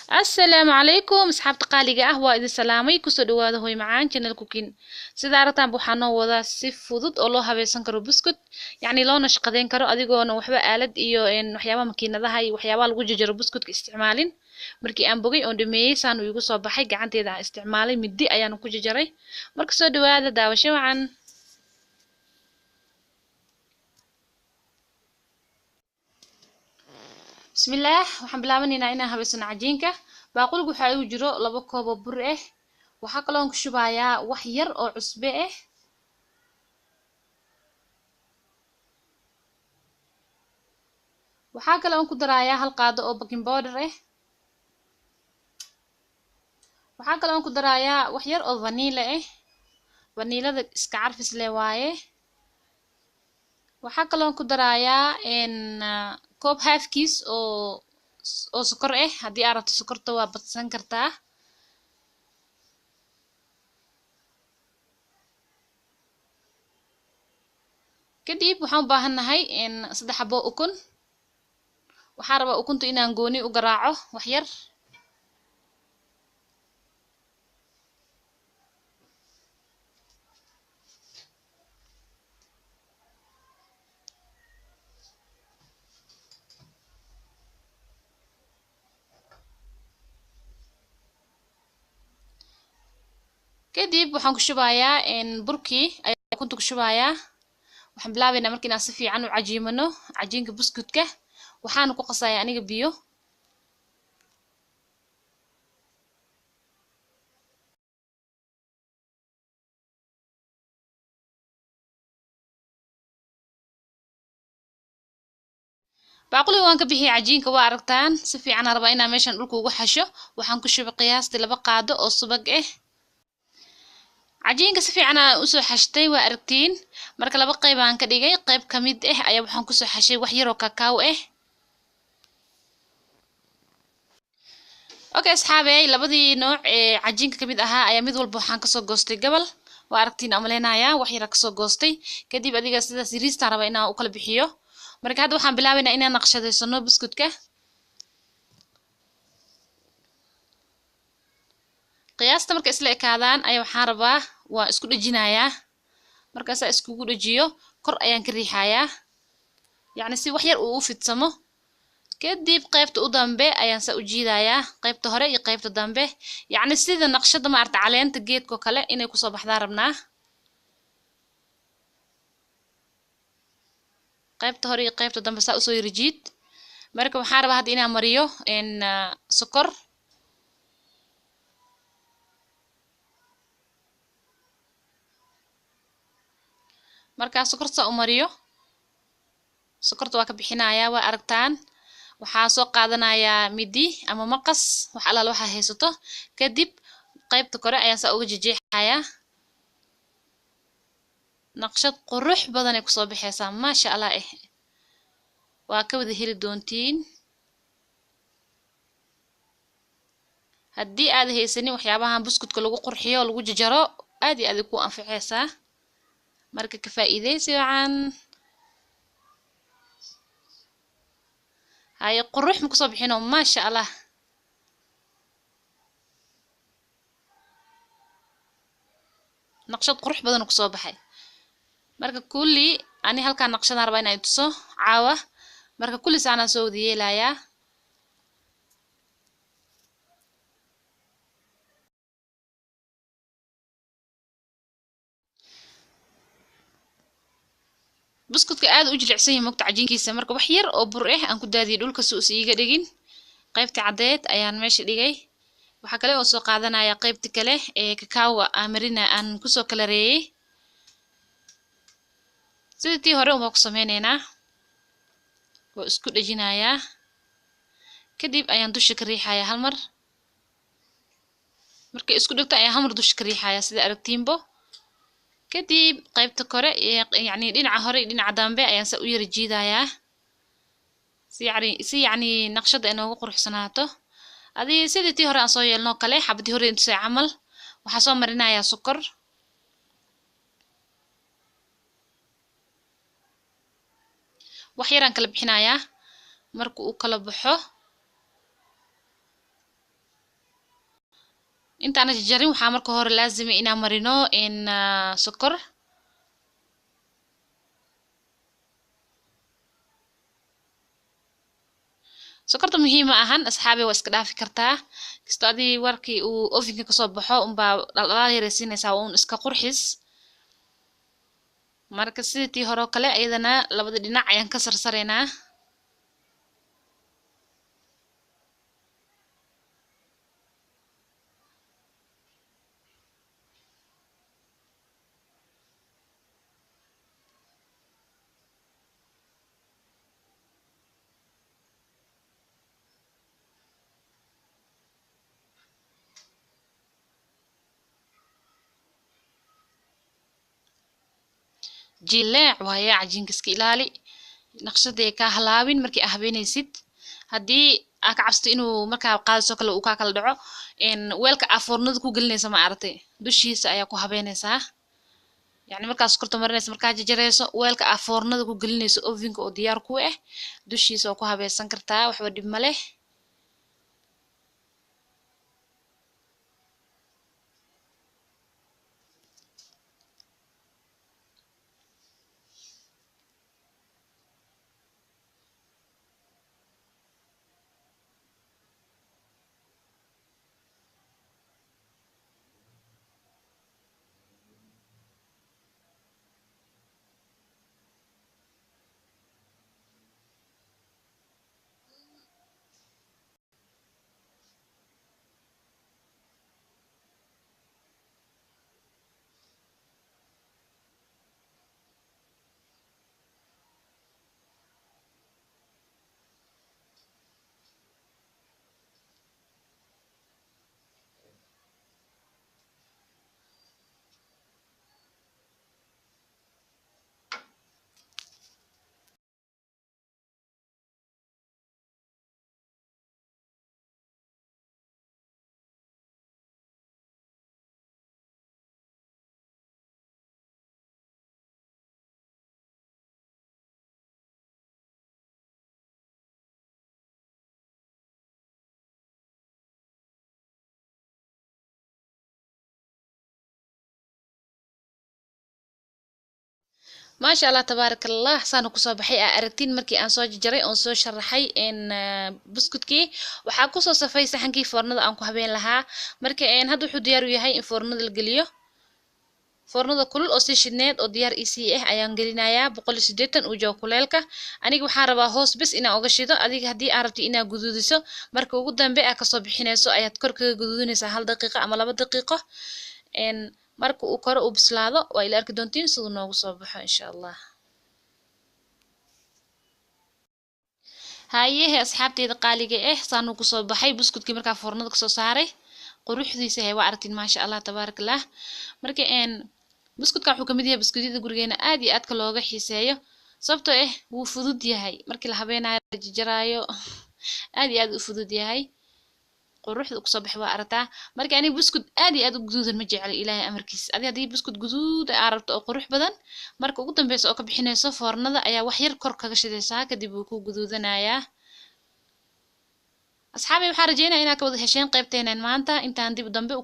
Assalaamu calaykum asxaabta qaaliga ah, waa idin salaamay. Kusoo dhawaada Hooy Macaan Channel Cooking. Sida aragtaan, waxaa noo wadaa si fudud oo loo habaysan karo buskut, yacni loona shaqadeyn karo adigoona waxba aalad iyo waxyaabaha makiinadaha iyo waxyaabaha lagu jajaro buskutka isticmaalin. Markii aan bogay oon dhameeyey, saan uu igu soo baxay. Gacanteeda aan isticmaalay, midi ayaan ku jajaray. Marka soo dhawaada, daawasho wacan. Bismillaah, waxaan bilaabanaynaa inaan habaysano cajiinka. Baaquliga waxaa igu jiro 2 koob oo bur ah. Waxaa kaloon ku shubayaa wax yar oo cusbe ah. Waxaa kale oon ku darayaa 1 qaado oo baking powder ah. Waxaa kale oon ku darayaa wax yar oo vanilla ah. Vanilada iska carfis leh waaye. Waxaa kaloon ku darayaa koob halfkiis oo sokor ah. Haddii aad rabto sokorta waa badsan kartaa. Kadib waxaan u baahannahay 3 xabo ukun. Waxaan rabaa ukunta inaan gooni u garaaco wax yar. Kadib waxaan ku shubayaa burkii ayaan ukunta ku shubayaa. Waxaan bilaabaynaa marka inaan si fiican u cajiimano cajiinka buskutka. Waxaana ku qasayaa aniga biyo. Baaquliga waan ka bixiyay cajiinka, waa aragtaan. Si fiican aan rabaa inaan meeshan dhulka ugu xasho. Waxaan ku shubay qiyaastii 2 qaado oo subag ah. Cajiinka si fiican aan usoo xashtay, waa aragtiin. Marka 2 qayb aan ka dhigay. Qayb ka mid ah ayaa waxaan kusoo xashay wax yar oo kakao ah. Okay asxaabey, labadii nooc ee cajiinka ka mid ahaa ayaa mid walba waxaan kasoo goostay gobol. Waa aragtiin amaleynayaa, wax yar kasoo goostay. Kadib adiga sidaas yariistaan rabaa inaan u kala bixiyo. Marka hadda waxaan bilaabaynaa inaan naqshadeysano buskutka. Qiyaasta marka isla ekaadaan ayaa waxaan rabaa waa isku dhejinayaa. Markaasaa iskugu dhejiyo, kor ayaan ka riixayaa, yacni si wax yar uu u fidsamo. Kadib qaybta u dambe ayaan saa u jiidayaa, qaybta hore iyo qaybta dambe, yacni sida naqshada maarata caleenta geedkoo kale inay kusoo baxdaan rabnaa. Qaybta hore iyo qaybta dambe saa usoo yara jiid. Marka waxaan rabaa hadda inaan mariyo sokor. Markaa sokorta saa u mariyo, sokorta waa ka bixinayaa, waa aragtaan. Waxaa soo qaadanayaa midi ama maqas, wax alaala waxaa haysato. Kadib qaybta kore ayaan saa uga jejeexayaa. Naqshad qurux badan ay kusoo baxaysaa, maasha allah eh. Waa ka wada heli doontiin haddii aad haysanin waxyaabahan buskutka lagu qurxiyo, lagu jajaro. Aad iyo aad ay ku anficaysaa. Marka ka faa'iidaysi wacan. Haye, qurux ma kusoo bixino? Maasha allah. Naqshad qurux badan kusoo baxay. Marka kulli ani halkaan naqshadaan rabaa inaan tuso caawa. Marka kulli saanaan soo wada yeelayaa. Buskutka aad u jilicsan yahay mogta cajiinkiisa. Marka wax yar oo bur ah aan ku daadiyay dhulka si uusan iiga dhigin. Qaybta caddeed ayaan meesha dhigay. Waxaa kale oo soo qaadanaya qaybta kale ee kakaawga aan marina, aan kusoo kalareeyay. Sidii tii hore unbaa ku sameyneynaa. Waa isku dhejinayaa, kadib ayaan dusha ka riixayaa hal mar. Markay isku dhegto ayaan hal mar dusha ka riixayaa, sida aragtiinbo. Kadib qaybta kore, yacni dhinaca hore iyo dhinaca dambe ayaan saa u yara jiidayaa, si yacni naqshada inoogu quruxsanaato. Adii sidii tii hore aan soo yeelnoo kale, xabadii hore intusay camal. Waxaa soo marinayaa sokor. Wax yaraan kala bixinayaa. Marka uu kala baxo Intaana jajarin waxaa marka hore laazima inaan marino in sokor. Sokorta muhiim ma ahan asxaabi, waa iska dhaafi kartaa. Kastoo adii warkii uu ovenka kasoo baxo unbaa dhaldhalaal yaraysiinaysaa, waa un iska qurxis. Marka sidii tii hore oo kale iyadana labada dhinac ayaan ka sarsaraynaa. Jileec waaye cajiinka, iska ilaali naqshadee kaa halaabin markii aa habeynaysid. Haddii aa ka cabsato inuu markaa qaadayso kale uu kaa kala dhaco, weelka aa foornada ku gelinaysa ma aragtay dushiisa ayaa ku habeynaysaa. Yacni markaa sokorta marinaysa, markaa jajarayso, weelka aa foornada ku gelinayso ovenka oo diyaar ku ah dushiisa waa ku habaysan kartaa, waxba dhib ma leh. Maasha Allah tabaaraka Allah, saanu kusoo baxay aa aragtiin markii aan soo jajaray oon soo sharaxay in buskutkii waxaa kusoo safay saxankii foornada aan ku habeen lahaa. Marka hadda wuxuu diyaar u yahay in foornada la geliyo. Foornada kulul oo sii shidneed oo diyaar isii ah ayaan gelinayaa 180 uu joogo kuleelka. Aniga waxaan rabaa hoos bes inaan uga shido. Adiga haddii aad rabto inaad guduudiso, marka ugu dambe aad kasoo bixinayso ayaad kor kaga guduudinaysaa 1 daqiiqo ama 2 daqiiqo. Marka uu kore uu bislaado waa ila arki doontiin siduu noogu soo baxo insha Allah. Hayehe asxaabteyda qaaliga ah, saanuu kusoo baxay buskudkii markaa foornada kasoo saaray, quruxdiisa he waa aragtiin maasha Allah tabaaraka Allah. Marka buskudka wuxuu kamid yahay buskudyada gurigeena aad iyo aadka looga xiiseeyo, sababtoo ah wuu fudud yahay markii la habeenaayo la jarjaraayo, aad iyo aad u fudud yahay, quruxda kusoo baxay waa aragtaa. Marka aniga buskud aad iyo aad u guduudan ma jecli, Ilaahay amarkiis. Adi haddii buskud guduud aa rabto oo qurux badan, marka ugu dambeysa oo ka bixinayso foornada ayaa wax yar kor kaga shidaysaa, kadib wuu ku guduudanayaa. Asxaabi waxaan rajeynaya inaad ka wada hesheen qaybteenan maanta. Intaan dib dambe u